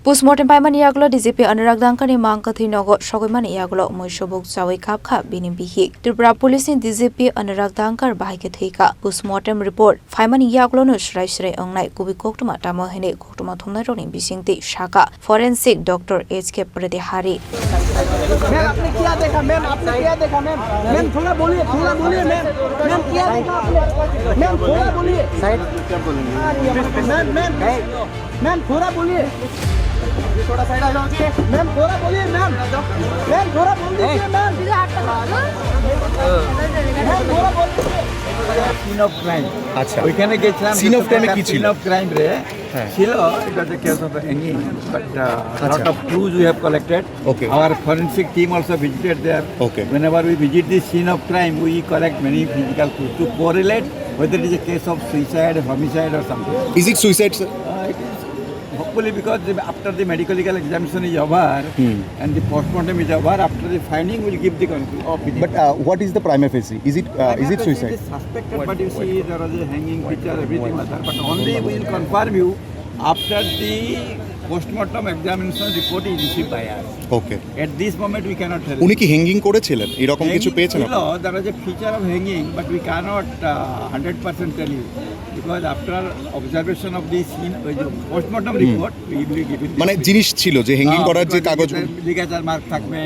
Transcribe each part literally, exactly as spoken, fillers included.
Postmortem paimani yagulo D G P Anurag Dangkar ni mang kwthwi nogo sogwimani yagulo mui subuk chawi kapkha bini bihik. Tripura Police ni D G P Anurag Dangkar bahai khe thwikha. Postmortem report phaimani yagulono swrai swrai wngnai kubui koktwma tamo hwnwi koktwma thumnairokni bisingtwi sakha forensic doctor H K Pratihari. Ma'am, आपने क्या देखा? मैम, आपने क्या देखा? Ma'am, ma'am, थोड़ा बोलिए, थोड़ा बोलिए, मैम। मैम, क्या देखा आपने? मैम, थोड़ा बोलिए। मैम, मैम, मैम, थोड़ा बोलिए। मैम, थोड़ा बोलिए, मैम। मैम, थोड़ा बोल दीजिए, मैम। मैम, थोड़ा बोल दीजिए। Scene of crime. আচ্ছা। ওইখানে গেছিলাম। সিন অফ ক্রাইমে কি ছিল? সিন অফ ক্রাইম রে। হ্যাঁ। ছিল, it was a case of hanging, but, uh, আচ্ছা। Lot of clues we have collected. Okay. Our forensic team also visited there. Okay. Whenever we visit the scene of crime, we collect many physical clues to correlate whether it is a case of suicide, homicide or something. Is it suicide, sir? Uh, it is hopefully because the, after the medical examination is over, Hmm. And the postmortem is over, after the finding will give the conclusion. But, uh, what is the prima facie? Is it, uh, is it suicide? It is suspected, but you see, there was a hanging picture, everything was there. But only we will confirm you after the postmortem examination report is received by us. Okay. At this moment, we cannot tell. উনি কি হ্যাঙ্গিং করেছিলেন? এরকম কিছু হ্যাঙ্গিং পেয়েছেন ছিল, আপনারা? There was a feature of hanging, but we cannot, uh, hundred percent tell you. Because after observation of the scene, ওই যে postmortem Hmm. Report, we will be giving মানে this জিনিস ছিল যে হ্যাঙ্গিং হ্যাঁ, করার যে ওখানে কাগজ। Ligature mark থাকবে,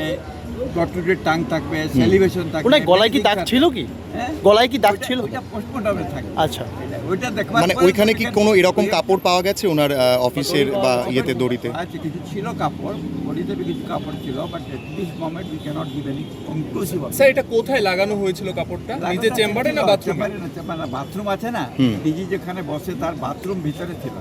protruded tongue থাকবে, Hmm. Salivation থাকবে, ওনার গলায় কি দাগ physical ছিল কি? হ্যাঁ? গলায় কি দাগ ওইটা, ছিল? ওইটা পোস্টমর্টমে থাকে। আচ্ছা। ওইটা, ওইটা দেখবার মানে পরে ওইখানে কি তুমি কোনো এরকম ওই কাপড় পাওয়া গেছে ওনার, আহ, অফিসের বা ইয়েতে, দড়িতে? আচ্ছা, কিছু ছিল কাপড়, বডিতে কিছু কাপড় ছিল, but at this moment we cannot give any conclusive opinion। Sir, এটা কোথায় লাগানো হয়েছিল কাপড়টা? নিজের চেম্বারে না বাথরুমে? চেম্বারে না, চেম্বারে না, বাথরুম আছে না? হুম। ডিজি যেখানে বসে তার বাথরুম ভিতরে ছিল।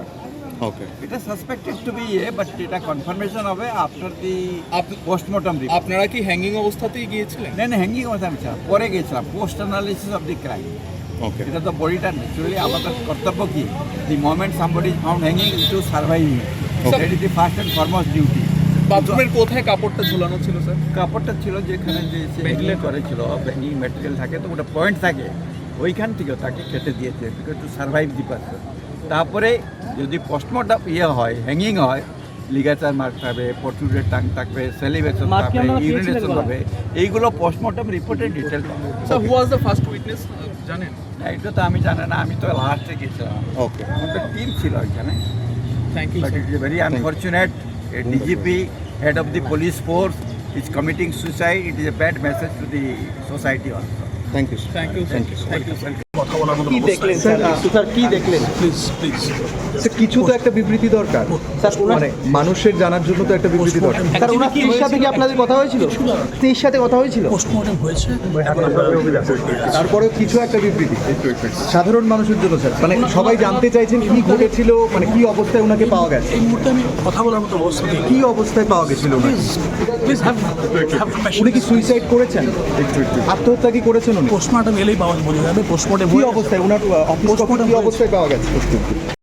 ওকে। এটা সাসপেক্টেড টু বি ইয়ে, বাট এটা কনফার্মেশন হবে after the up-, postmortem report. আপনারা কি হ্যাঙ্গিং অবস্থাতেই গিয়েছিলেন? না, না, হ্যাঙ্গিং অবস্থা আমি ছিলাম, পরে গেছিলাম, post analysis of the crime. Okay. এটা তো বডিটা ন্যাচুরালি আমাদের কর্তব্য কি? The moment somebody is found hanging, to survive him. Okay. That is the first and foremost duty. বাথরুমের কোথায় কাপড়টা ঝুলানো ছিল, স্যার? কাপড়টা ছিল যেখানে যে সে হ্যাঙ্গিং করেছিল, হ্যাঙ্গিং ম্যাটেরিয়াল থাকে তো, ওটা পয়েন্ট থাকে, ওইখান থেকে তাকে কেটে দিয়েছে, because to survive the person। তারপরে যদি পোস্টমর্টম ইয়ে হয়, হ্যাঙ্গিং হয়, লিগাচার মার্ক থাকবে, প্রোট্রুডেড টাং থাকবে, সেলিভেশন থাকবে, ইউরিনেশন হবে, এইগুলো পোস্টমর্টম রিপোর্টে ডিটেল পাবে। স্যার, হু ওয়াজ দ্য ফার্স্ট উইটনেস, জানেন? না, এটা তো আমি জানি না, আমি তো লাস্টে গেছিলাম। ওকে। আমাদের টিম ছিল এখানে। Thank you, but sir. It is very unfortunate, a D G P, head of the police force, is committing suicide. It is a bad message to the society also. Thank you. Thank you, sir. Thank you, sir. কথা বলার মতো কি অবস্থা দেখলেন, নেই। Sir? Sir, কি দেখলেন? Please, please. Sir, কিছু তো একটা বিবৃতি দরকার। স্যার, ওনার মানে, মানুষের জানার জন্য তো একটা বিবৃতি দরকার। স্যার, ওনার স্ত্রীর সাথে কি আপনাদের কথা হয়েছিল? কিছু না। স্ত্রীর সাথে কথা হয়েছিল? পোস্টমর্টম হয়েছে, এখন আমরা তারপরে কিছু একটা বিবৃতি। সাধারণ মানুষের জন্য, স্যার, মানে, সবাই জানতে চাইছেন কি ঘটেছিল, মানে, কি অবস্থায় ওনাকে পাওয়া গেছে? এই মুহূর্তে আমি কথা বলার মতো অবস্থা নেই। কি অবস্থায় পাওয়া গেছিল ওনাকে? Please, please have, have compassion. উনি কি সুইসাইড করেছেন? আত্মহত্যা কি করেছেন উনি? পোস্টমর্টম এলেই পাওয়া, বোঝা যাবে। পোস্টমর্টম কি হয়ে অবস্থায় ওনার, আহ, অফিস কক্ষে কি পোস্টমর্টম হয়েছে। অবস্থায় পাওয়া গেছে?